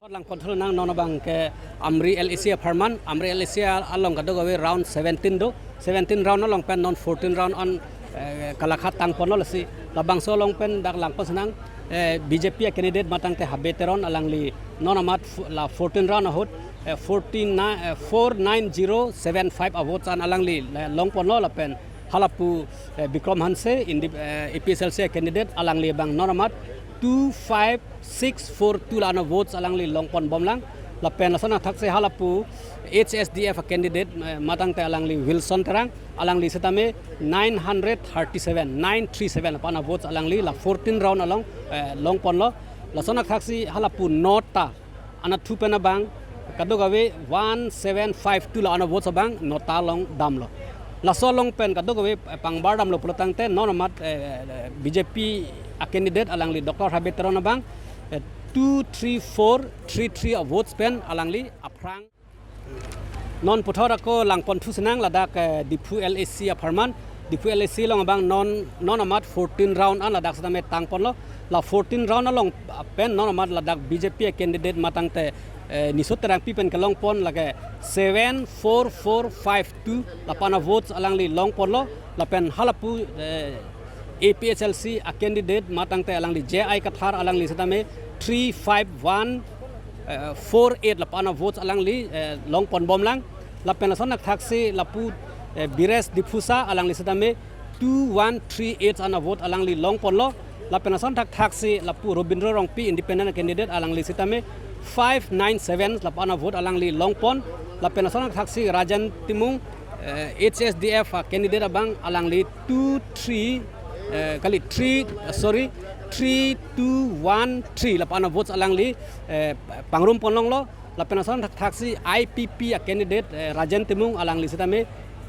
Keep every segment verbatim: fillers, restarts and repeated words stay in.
Langpon thulonang non abang ke Amri L A C apharman, Amri L A C along kadokave round seventeen do, seventeen round along pen non fourteen round an, eh, kalakha tangponlo lasi labangso along pen dak langpon sinang, eh, B J P a-candidate matangte Habe Teron alangli non amat fu-, la fourteen round ahut, eh, fourteen na, eh, four nine zero seven five a-votes an alangli, eh, longponlo lapen halapu, eh, Bikram Hanse, indi, eh, A P H L C candidate alangli abang non amat two five six four two la-an a-votes alangli longponbomlang. Lapen lason athaksi halapu H S D F a-candidate, eh, matangte alangli Wilson Terang, alangli setame nine hundred thirty-seven, nine three seven la-an a-votes alangli la fourteen round along, eh, longponlo. Lason athaksi halapu nota anatthu pen abang kadokave one seven five two la-an a-votes abang nota along damlo. Laso along pen kadokave, eh, pangbar damlo pulotangte non amat, eh, eh, B J P a-candidate alangli Doctor Habe Teron abang, eh, two three four three three a-votes pen alangli aphrang. Non puthot ako langpon thu sinang ladak, eh, Diphu L A C apharman, Diphu L A C along abang non, non amat fourteen round an ladak setame tangponlo. La fourteen round along, ah, pen non amat ladak B J P a-candidate matangte, eh, Niso Terangpi pen kelongpon lake seven four four five two la-an a-votes alangli longponlo. Lapen halapu, eh, A P H L C a-candidate matangte alangli J I Kathar alangli setame three five one, eh, four eight la-an a-votes alangli, eh, longponbomlang. Lapen lason athaksi lapu, eh, Bires Diphusa alangli setame two one three eight la-an a-vote alangli longponlo. Lapen lason athaksi lapu Robindro Rongpi independent candidate alangli setame five nine seven la-an a-vote alangli longpon. Lapen lason athaksi Rajen Timung, eh, H S D F a-candidate abang alangli two three, eh, kali three, eh, sorry, three two one three la-an a-votes alangli, eh, pangrumponlonglo. Lapen lason athaksi I P P a-candidate, eh, Rajen Timung alangli setame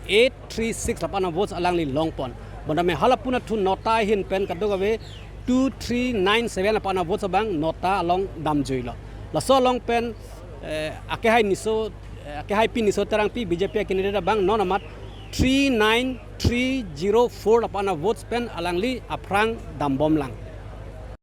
eight three six la-an a-votes alangli longpon. Bonta me halapu anatthu nota ahin pen kadokave two three nine seven la-an a-votes abang nota along damjuilo. Laso along pen, eh, akehai Niso, eh, akehaipi Niso Terangpi B J P a-candidate abang non amat three nine three zero four la-an a-votes pen alangli aphrang dambomlang.